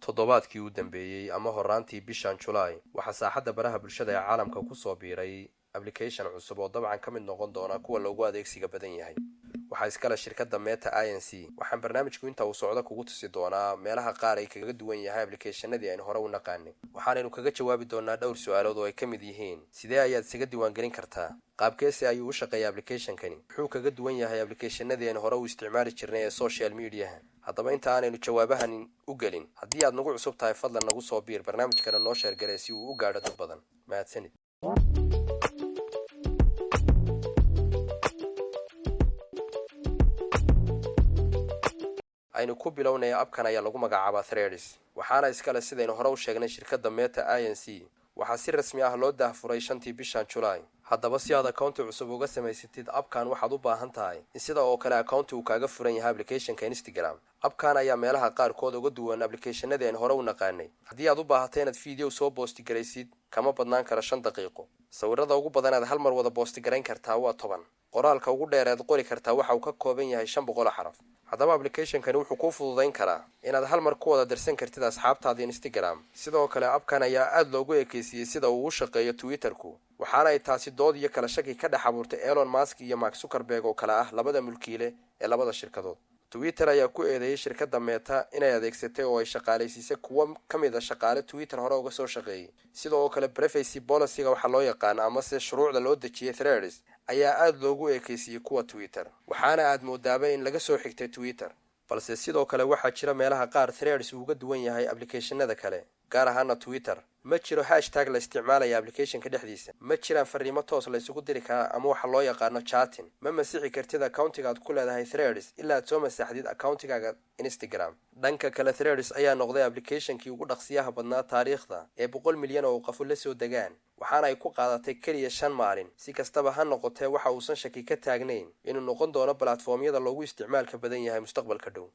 Toddobaadkii u dambeeyey ama horaantii bishan Julaay waxaa saaxadda baraha bulshada ee caalamka kusoo biiray application cusub oo dabcan ka mid noqon doona kuwa loogu adeegsiga badan yahay. Waxaa iskale shirkadda Meta Inc. Waxaan barnaamijku inta uu socdo kugu tusi doonaa meelaha qaar ay kaga duwan yahay applicationadii aynu hore u naqaanay. Waxaanaynu kaga jawaabi doonaa dhowr su-aalood oo ay ka mid yihiin: sidee ayaad isaga diiwaangelin kartaa? Qaabkeese ayuu u shaqeeya applicationkani? Muxuu kaga duwan yahay applicationadii aynu hore u isticmaali jirnay ee social mediaha? Haddaba, inta aanaynu jawaabahan u gelin, haddii aad nagu cusub tahay, fadlan nagu soo biir, barnaamijkana noo share garee si uu u gaadho dad badan. Mahadsanid. Aynu ku bilownaya, appkan ayaa lagu magacaabaa Threads, waxaana iskale, sidaynu hore u sheegnay, shirkadda Meta Inc. Waxaa si rasmi ah loo daahfuray 5-tii bishan Julaay. Haddaba, si aad accounti cusub uga samaysatid appkan, waxaad u baahan tahay in sida oo kale accounti uu kaaga furan yahay applicationka Instagram. Appkan ayaa meelaha qaarkood uga duwan applicationadii aynu hore u naqaanay. Haddii aad u baahato inaad video soo post garaysid, kama badnaan karo 5 daqiiqo. Sawirada ugu badan aad hal mar wada post garayn kartaa waa 10. Qoraalka ugu dheer aad qori kartaa waxa uu ka kooban yahay 500 xaraf. Haddaba, applicationkani wuxuu kuu fududayn karaa inaad hal mar ku wada dirsan kartid asxaabtaada Instagram. Sidoo kale, appkan ayaa aada loogu ekeysiiyey sida uu u shaqeeyo Twitterku, waxaana ay taasi dood iyo kala shaki ka dhex abuurtay Elon Musk iyo Mark Zuckerberg oo kale ah labada mulkiile ee labada shirkadood. Twitter ayaa ku eedeeyey shirkadda Meta inay adeegsatay oo ay shaqaalaysiisay kuwo ka mid a shaqaale Twitter hore uga soo shaqeeyey. Sidoo kale, privacy policyga waxaa loo yaqaana amase shuruucda loo dejiyey Threads ayaa aada loogu ekeysiiyey kuwa Twitter, waxaana aad moodaaba in laga soo xigtay Twitter. Balse sidoo kale waxaa jira meelaha qaar Threads uu uga duwan yahay applicationada kale, gaar ahaana Twitter. Ma jiro hashtag la isticmaalaya applicationka dhexdiisa. Ma jiraan fariimo toos la isugu diri karaa ama waxa loo yaqaano chatting. Ma masixi kartid accountiga aad ku leedahay Threads ilaa aad soo masaxdid accountigaaga Instagram. Dhanka kale, Threads ayaa noqday applicationkii ugu dhaqsiyaha badnaa taariikhda ee 100 milyan oo qofu la soo degaan, waxaana ay ku qaadatay keliya 5 maalin. Si kastaba ha noqotee, waxa uusan shaki ka taagnayn inuu noqon doono platformyada loogu isticmaalka badan yahay mustaqbalka dhow.